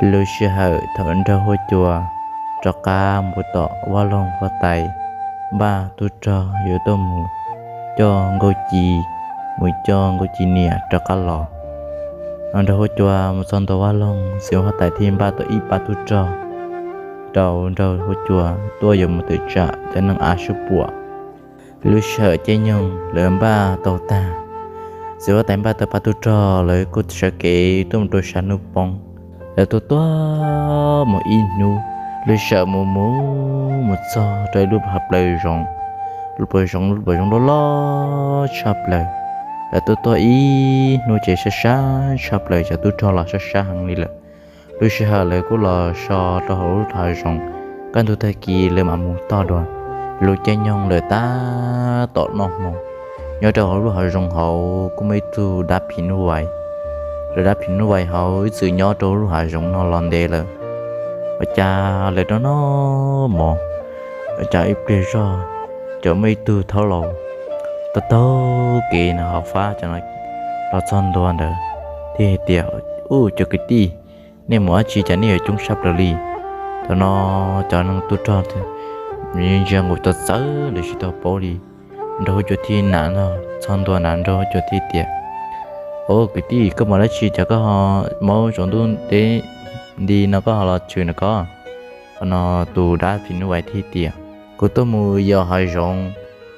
Lub sij hawm thaum Nraug Huab Cua rov qab mus tom Vaj Loog huab tais npaj tub rog yuav tuaj mus coj Nkauj Ci, mus coj Nkauj Ci niam rov qab los, Nraug Huab Cua mus txog ntua Vaj Loog, txiv huab tais thiaj npaj tau ib pab tub rog rau Nraug Huab Cua tuaj yuav mus tawm tsam cov neeg av sib puam. Lub sij hawm caij nyoog lawv npaj tau tag, txiv huab tais npaj tau pab tub rog, lawv kuj sawv kev tuaj mus rau sab hnub poob. Lawv tuaj tuaj mus ib hnub, lub sij hawm mus mus mus txog rau ib lub hav plaws zoov, lub plaws zoov, lub plaws zoov loj loj tshaj plaws. Lawv tuaj tuaj ib hnub ces sab sab tshaj plaws, cov tub rog los sab sab heev li lawm. Lub sij hawm lawv kuj los so rau hauv lub hav zoov, kaj ntug tag kis lawv mam mus toj dua. Lub caij nyoog lawm tab tom noj hmo, nyob rau hauv lub hav zoov hauv kuj muaj ib tug dab phim nyuj vais. Tus dab phim nyuj vais hauv ib txwm nyob rau lub hav zoov no los ntev lawm. Ua cas lawv noj noj mov, ua cas ib pliag zog, cas muaj ib tug thaub laus taug taug kev no hauv fab cov no los txog ntua ntawd thiaj hais tias, Ub, cov kwv tij, nej mus dab tsi cas nej yuav coob tshaj plaws li? Thaum no cov neeg tub rog ntsia nqus txawv txawv lawv tsis tau paub li. Nraug Huab Cua thiaj nam no txog ntua na, Nraug Huab Cua thiaj tias, Au kwv tij, koj mus dab tsi cas koj ho, mob tsaus ntuj deb nti no koj ho los tshwm na koj? Thaum no tus dab phim nyuj vais thiaj tias, Kuv tuaj mus yos hav zoov,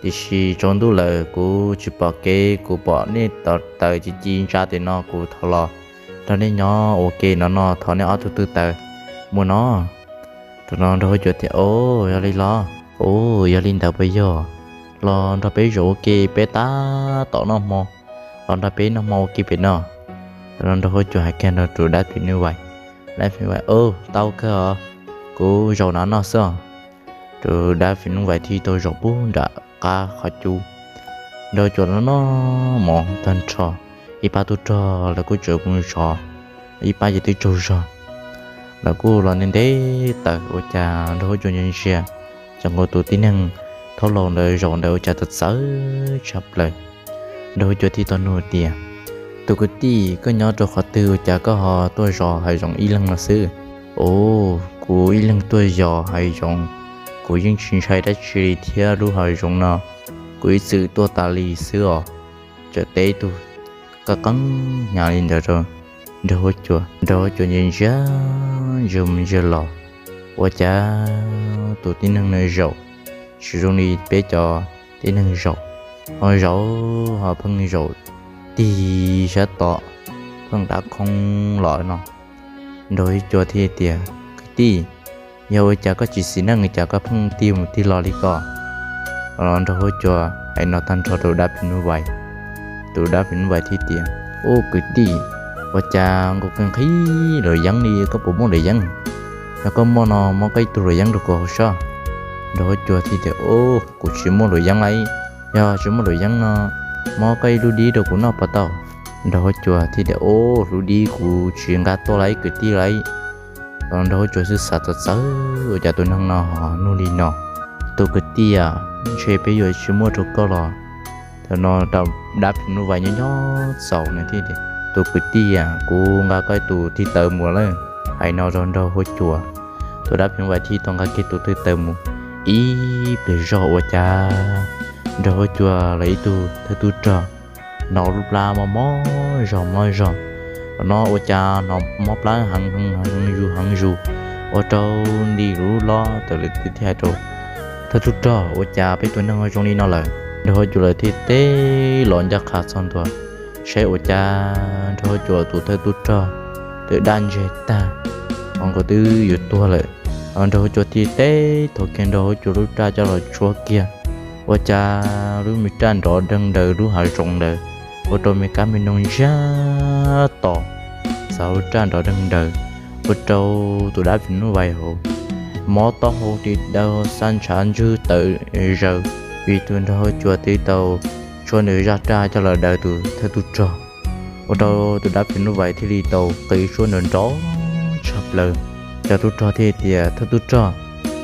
tiam sis tsaus ntuj lawm kuv tsis pom kev, kuv pom nej taws ci ci ntsa tes no kuv thov los nrog nej nyob ua ke no no, thov nej ob tug tw taws mus no. Thaum no Nraug Huab Cua tias, Au, yog li los? Au, yog li ntawd puas yog? Los nrog peb zaum ua ke, peb tab tom noj hmo, los nrog peb noj hmo ua ke pem no. Thaum no Nraug Huab Cua hais kiag rau tus dab phim nyuj vais, dab phim nyuj vais, Au, tau kawg os, kuv zaum no noj xwb os. Tus dab phim nyuj vais thiaj tau zaum pub nram qab qhov cub. Nraug Huab Cua los noj mov tag nrho, ib pab tub rog lawv kuj tseem mus zov, ib pab ces twb tsaug zog, lawv kuj los ntev ntev taws, ua cas Nraug Huab Cua ntsia ntsia, txawm nkaus tus tib neeg thaub laus ntawd zaum ntawd ua cas txawv txawv tshaj plaws. Nraug Huab Cua thiaj tau nug tias, Tus kwv tij, koj nyob rau qhov twg ua cas koj ho tuaj zov hav zoov ib leeg no xwb? Au, kuv ib leeg tuaj zov hav zoov, kuv yeej tsis ntshai dab tsi li thiab, lub hav zoov no kuv ib txwm tuaj tas li xwb os. Txawm teb ib tug qeeb qeeb hnyav li ntawd rau Nraug Huab Cua. Nraug Huab Cua ntsia ntsia, ntsia mus ntsia los, ua cas tus tib neeg no zaum tsis zoo li peb cov tib neeg zaum, ho zaum ho pheej zaum tig sab tom, pheej dav khoob los no. Nraug Huab Cua thiaj tias, Kwv tij, yog ua cas koj tsis xis neej cas koj pheej tig mus tig los li ko? Nraug Huab Cua hais no tag nrho rau dab phim nyuj vais, tus dab phim nyuj vais thiaj tias, Ub kwv tij, ua cas nkaus kawg nqhis luam yeeb li, koj puas muaj luam yeeb? Yog koj muaj no muab koj ib tug luam yeeb rau kuv haus saib. Nraug Huab Cua thiaj tias, Ub, kuv tsis muaj luam yeeb lauj. Yog tsis muaj luam yeeb no muab koj ib lub dib rau kuv noj puas tau? Nraug Huab Cua thiaj tias, Ub, lub dib kuv tsis nqa tuaj lauj kwv tij lauj. Nraug Huab Cua xwb xav txawv txawv ua cas tus neeg no ho nug li no. Tus kwv tij, ntshe peb yuav tsis muaj rau koj los. Thaum no dab phim nyuj vais nyob nyob txaus nws thiaj tias, Tus kwv tij, kuv nqa koj tus thib taws mus lawm. Hais no rau Nraug Huab Cua, tus dab phim nyuj vais thiaj tau nqa kiag tus thib taws mus. Ib pliag zog ua cas Nraug Huab Cua los ib tug thawj tub rog hnov lub plab mob mob zog mob zog. Thaum no ua cas hnov mob plab heev heev heev zus heev zus, ua rau nti lub lob tawm lawm thiaj hais rau thawj tub rog, Ua cas peb tus neeg zoo li no lawm? Nraug Huab Cua lawv thiaj teb los ncaj qha txog ntua, saib ua cas Nraug Huab Cua tus thawj tub rog twb daj ntseg tag, ho nkaus twb yuav tuag lawm. Nraug Huab Cua thiaj teb thauj kiag Nraug Huab Cua lub raj coj los tshuab kiag, ua cas lub me raj nrov deeg daws lub hav zoov ntawd, ua rau me kab me noog ntsiag to, xav lub raj nrov deeg daws, ua rau tus dab phim nyuj vais hauv mob taub hau ris daw, xab ntshav ntswg tawm zaws, vim tus Nraug Huab Cua twb tau tshuab nws zaj raj coj los daws tus thawj tub rog, ua rau tus dab phim nyuj vais thiaj li tau qw suab nrov nrov tshaj plaws. Cov tub rog thiaj tias, Thawj tub rog,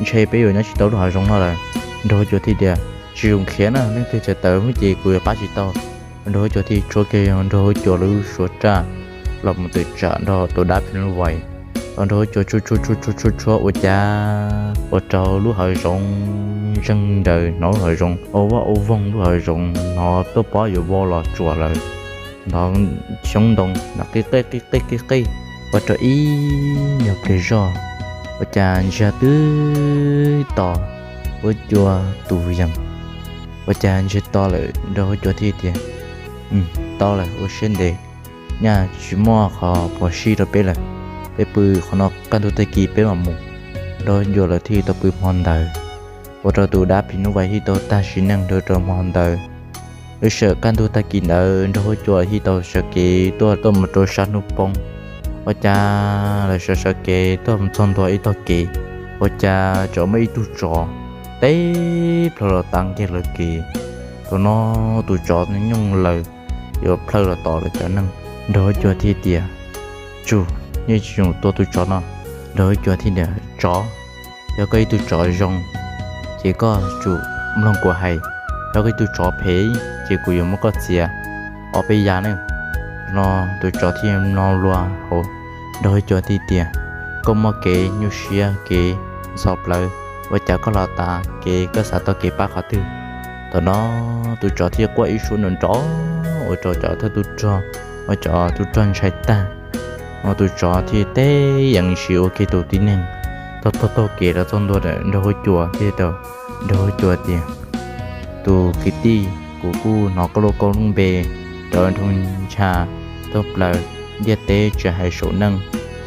ntshe peb yuav nyob tsis tau lub hav zoov no lawm. Nraug Huab Cua thiaj tias, Tsis zoo khiav na, leej twg txawm tawm mus ces kuv yuav pab tsis tau. Nraug Huab Cua thiaj tshuab kiag Nraug Huab Cua lub suab raj los mus tawm tsam nrog tus dab phim nyuj vais. Nrog huab cua tshua tshua tshua tshua ua cas ua rau lub hav zoov zeeg nraws, hnov lub hav zoov ua vaj ua voog, lub hav zoov hnov tuaj pob yuav vau los tsuam lawm. Hnov xyoob ntoo qi qi qi qi qi qi, ua rau ib nyuag pliag zoj ua cas ntsiag twb to huab cua tus yees. Ua cas ntsiag to lawm nrog huab cua thiaj tias, to lawm, ua siab ntev, nyaj tsis muaj qhov pov sij rau peb lawm. Peb pw qhov no, kaj ntug tag kis peb mam mus. Nrog huab cua lawv thiaj tau pw hmo ntawd, ua rau tus dab phim nyuj vais thiaj tau tag sim neej rau rau hmo ntawd. Lub sij hawm kaj ntug tag kis ntawd nrog huab cua thiaj tau sawv kev tuaj tuaj mus rau sab hnub poob. Ua cas lawv sawv sawv kev tuaj mus txog ntua ib tog kev, ua cas tseem muaj ib tug tsov teb plhaw los tav kiag lawv kev. Thaum no tus tsov nyooj laws yuav plhaw los tom lawv cov neeg. Nrog huab cua thiaj tias, tsum, yeej tsis zoo tua tus tsov no. Nrog huab cua thiaj tias, tsov, yog koj ib tug tsov zoo ces koj tsum mloog kuv hais, yog koj ib tug tsov phem ces kuv yuav muab koj txiav ob peb yav ne. No tus tsov thiaj mloog lus hauv, nrog huab cua thiaj tias, koj muaj kev nyuaj siab kev ntxhov plawv, ua cas koj los tav kev, koj xav tau kev pab qhov twg? Thaum no tus tsov thiaj quaj ib suab nrov nrov ua rau cov thawj tub rog, ua cov tub rog ntshai tag. No tus tsov thiaj teb yees siv ua kiag tus tib neeg taug taug taug kev rov txog ntua nrog huab cua thiaj tau nrog huab cua tias, tus kwv tij, kuv kuj hnov koj lub koob lub npe rov nroo ncha thoob plaws ntiaj teb tsis hais saum neej,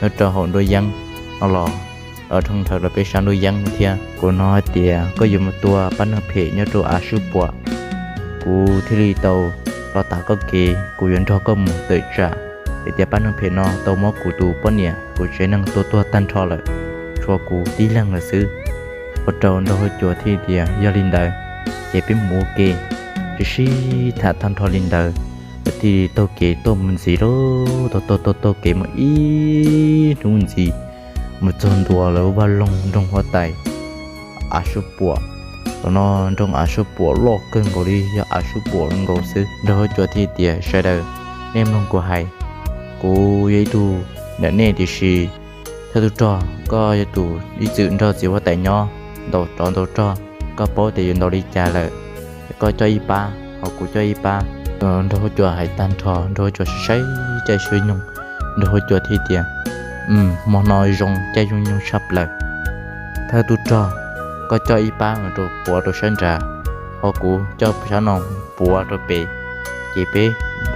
nyob rau hauv nruab yeeb no los rov nroo dhawv rau peb sab nruab yeeb thiab. Kuv hnov hais tias koj yuav mus tua pab neeg phem nyob rau av swb puam, kuv thiaj li tau los tav koj kev. Kuv yuav nrog koj mus tawm tsam, vim tias pab neeg phem no tau muab kuv tus poj niam kuv tsev neeg tua tuag tag nrho lawm, tshuav kuv tib leeg lawm xwb. Ua rau nrog huab cua thiaj tias, yog li ntawd ces peb mus ua ke. Sib sib tham tag nrho li ntawd, lawv thiaj li taug kev tuaj mus ntxiv lawm, taug taug taug taug kev mus ib hnub ntxiv, mus txog ntua lawv vaj loog nroog huab tais av swb puam. Thaum no nroog av swb puam loj kawg nkaus li, yog av swb puam nkaus xwb. Nrog huab cua thiaj tias, sawv daws, nej mloog kuv hais, kuv yog ib tug ntawm nej, tiam sis thawj tub rog, koj yog tus ib txwm nrog txiv huab tais nyob ntaus tsov ntaus rog, koj paub tias yuav ntaus li cas lawm. Koj coj ib pab, ho kuv coj ib pab. Nrog huab cua hais tag nrho, nrog huab cua saib caij saib nyoog, nrog huab cua thiaj tias, hmo no zoo caij zoo nyoog tshaj plaws. Thawj tub rog, koj coj ib pab mus rau puav rau sab nrad, ho kuv coj sab no puav rau pem, ces peb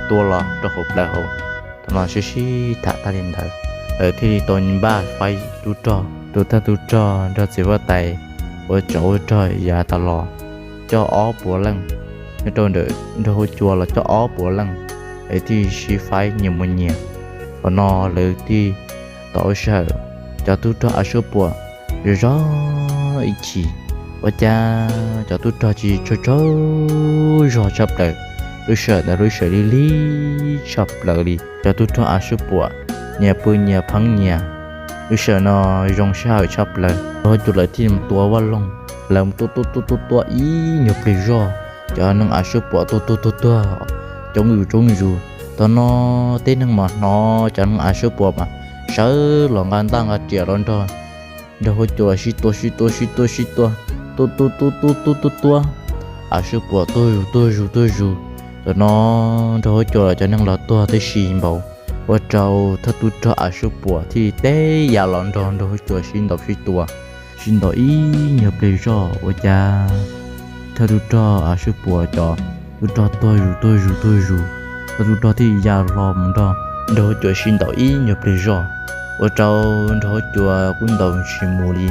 tua los rau hauv plawv hauv. Thaum no sib sib tham tag li ntawd, lawv thiaj li tau npaj faib tub rog. Tus thawj tub rog nrog txiv huab tais ua tsov ua rog yav tas los coj ob puas leej, nyob rau ntawm nrog huab cua los coj ob puas leej, lawv thiaj sib faib nyias mus nyias. Thaum no lawv thiaj, tom lub sij hawm cov tub rog av swb puam zov zov ib chim, ua cas cov tub rog tsis tsaug tsaug zog tshaj plaws. Lub sij hawm ntawd lub sij hawm lig lig tshaj plaws li, cov tub rog av swb puam nyias pw nyias pheeb nyias. Lub sij hawm no zoo sij hawm tshaj plaws, nrog huab cua lawv thiaj mus tua vaj loog, lawv mus tua tua tua tua tua ib nyuag pliag zog, cov neeg av swb puam tuag tuag tuag tuag, coob zus coob zus. Thaum no tej neeg mas hnov cov neeg av swb puam mas sawv los nqa ntaj nqa riam los nrog nrog huab cua sib tua sib tua sib tua sib tua, tua tua tua tua tua tua tua, av swb puam tuag zus tuag zus tuag zus. Thaum no nrog huab cua cov neeg los tuag tib si npaum, ua rau thawj tub rog av swb puam thiaj li teb yam los nrog nrog huab cua sib ntaus sib tua. Sib ntaus ib nyuag pliag zog ua cas thawj tub rog av swb puam cov tub rog tuag zus tuag zus tuag zus, thawj tub rog thiaj ya hlo mus nrog nrog huab cua sib ntaus ib nyuag pliag zog, ua rau nrog huab cua kuj ntaus tsis mus li.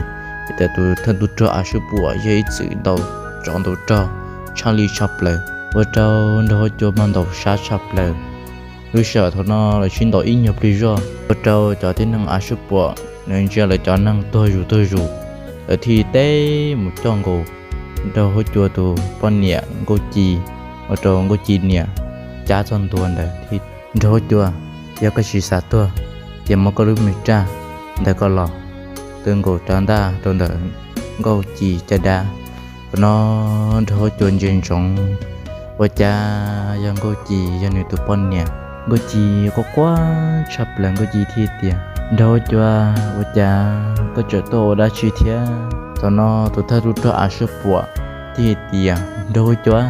Vim tias tus thawj tub rog av swb puam yog ib txwm ntaus tsov ntaus rog tshaj li tshaj plaws, ua rau nrog huab cua mas ntaus sab tshaj plaws. Lub sij hawm thaum no lawv sib ntaus ib nyuag pliag zog, ua rau cov tib neeg av swb puam nws ntsia lawv cov neeg tuag zus tuag zus, lawv thiaj teb mus coj nkaus nrog huab cua tus poj niam Nkauj Ci, ua rau Nkauj Ci niam cab txog ntua ntawd thiaj, nrog huab cua, yog koj tsis xav tuag ces muab koj lub me raj ntawm koj los. Twb nkaus rab ntaj rau ntawm Nkauj Ci caj dab. Thaum no nrog huab cua ntsia ntsoov, ua cas yog Nkauj Ci, yog nws tus poj niam. Nkauj Ci quaj quaj tshaj plaws, Nkauj Ci thiaj tias, Nraug huab cua, ua cas koj tseem tuaj ua dab tsi thiab? Thaum no tus thawj tub rog av suab puam thiaj tias, Nraug huab cua,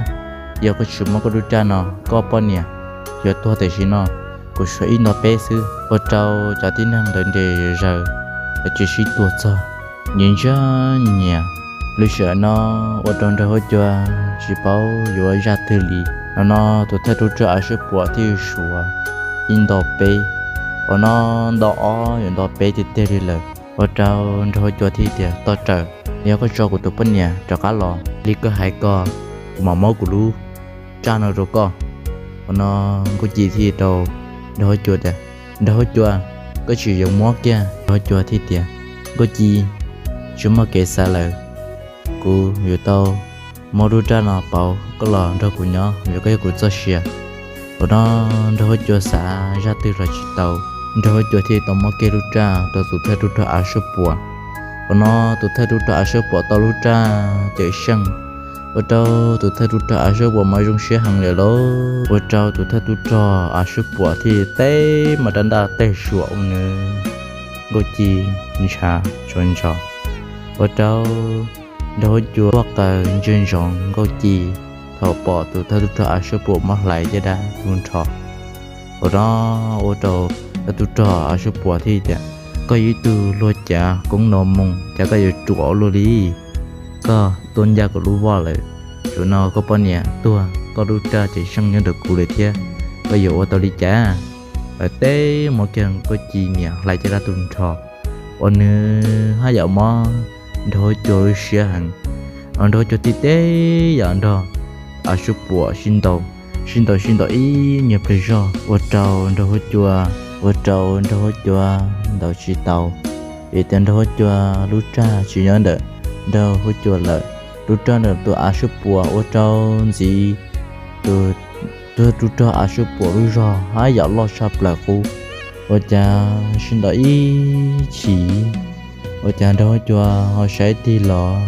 yog koj tsis muab koj lub raj no, koj poj niam yuav tuag tam sim no. Kuv suav ib nto peb xwb. Ua rau cov tib neeg ntawd nres zaws, lawv tsis sib tuag txog, nyias ntsiag nyias. Lub sij hawm no ua rau nraug huab cua tsis paub yuav ua zaj twg li. Thaum no tus thawj tub rog av suab puam thiaj suav ib nto peb, thaum no nto ob yuav nto peb tiag tiag li lawm. Ua rau nraug huab cua thiaj tias, Toj rawm, yog koj tso kuv tus poj niam rov qab los li koj hais ko, kuv mam muab kuv lub raj no rau koj. Thaum no Nkauj Ci thiaj rau nraug huab cua tias, Nraug huab cua, koj tsis yuav muab kiag? Nraug huab cua thiaj tias, Nkauj Ci, tsis muaj kev xav lawm, kuv yuav tau muab lub raj no pauv koj los nrog kuv nyob, vim koj yog kuv txoj sia. Thaum no nraug huab cua xav zaj twg los tsis tau, nraug huab cua thiaj tau muab kiag lub raj rau tus thawj tub rog av suab puam. Thaum no tus thawj tub rog av suab puam tau lub raj cawm seej, ua rau tus thawj tub rog av suab puam mas zoo siab heev lawm lauj. Ua rau tus thawj tub rog av suab puam thiaj teb mas rab ntaj teg suam ua nws Nkauj Ci ntshav tsuas ntsos. Ua rau nraug huab cua quaj qw ntsia ntsoov Nkauj Ci thaum pom tus thawj tub rog av suab puam muab hlais caj dab tu nrho. Thaum no ua rau thawj tub rog av suab puam thiaj tias, Koj yog ib tug luag cav koob no moo, cas koj yuav ruam ua luaj li? Koj tuaj ncaj kuv lub voj lawm, zaum no koj poj niam tuag, koj lub raj cawm seej nyob ntawm kuv lawm thiab, koj yuav ua tau li cas? Lawv teb muab kiag Nkauj Ci niam hlais caj dab tu nrho, ua nws haj yam mob nraug huab cua lub siab heev. Nraug huab cua thiaj teb yam nrog av suab puam sib ntaus, sib ntaus sib ntaus ib nyuag pliag zog, ua rau nraug huab cua, ua rau nraug huab cua ntaus tsis tau, vim tias nraug huab cua lub raj tsis nyob ntawm nraug huab cua lawm, lub raj ntawm tus av suab puam, ua rau ntxiv tus thawj tub rog av suab puam lub zog haj yam loj tshaj plaws qub. Ua cas sib ntaus ib chim, ua cas nraug huab cua ho saib tig los,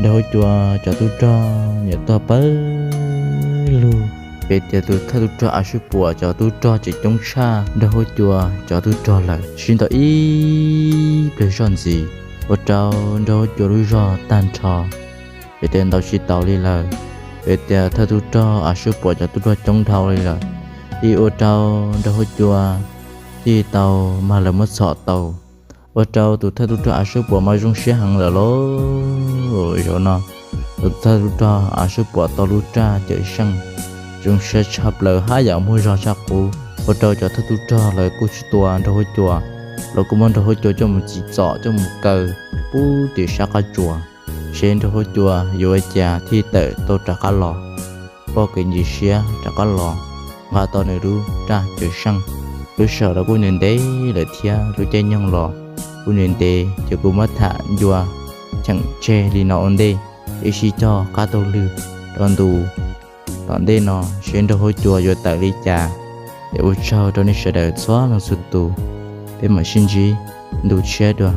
nraug huab cua cov tub rog nyuam tuag pawg lug, vim tias tus thawj tub rog av suab puam cov tub rog tseem coob tshaj nraug huab cua cov tub rog lawm. Sib ntaus ib pliag zog ntxiv, ua rau nraug huab cua lub zog tag nrho, vim tias ntaus tsis taus li lawm, vim tias thawj tub rog av suab puam cov tub rog coob dhau li lawm, thiaj ua rau nraug huab cua thiaj tau mag lawv muab txhom tau. Ua rau tus thawj tub rog av suab puam mas zoo siab heev lawm lauj. Zaum no tus thawj tub rog av suab puam tau lub raj cawm seej, zoo siab tshaj plaws haj yam muaj zog tshaj qub. Ua rau cov thawj tub rog lawv kuj tsis tua nraug huab cua, lawv kuj muab nraug huab cua coj mus txhom txom coj mus kaw pub tim sab qab tsuas, seb nraug huab cua yuav ua cas thiaj tawm tau rov qab los, pom kev ntxim siab rov qab los nqa tau nws lub raj cawm seej. Lub sij hawm los kuj ntev ntev lawm thiab lub caij nyoog los kuj ntev ntev, ces kuv muab tham ncua cheem tseg li no ua ntej, ib sij cog qab taug lw rau ntu tom ntej no seb nraug huab cua yuav tawm li cas. Es ua tsaug rau nej sawv daws txhua leej txhua tus, peb mam sib ntsib ntu tshiab dua.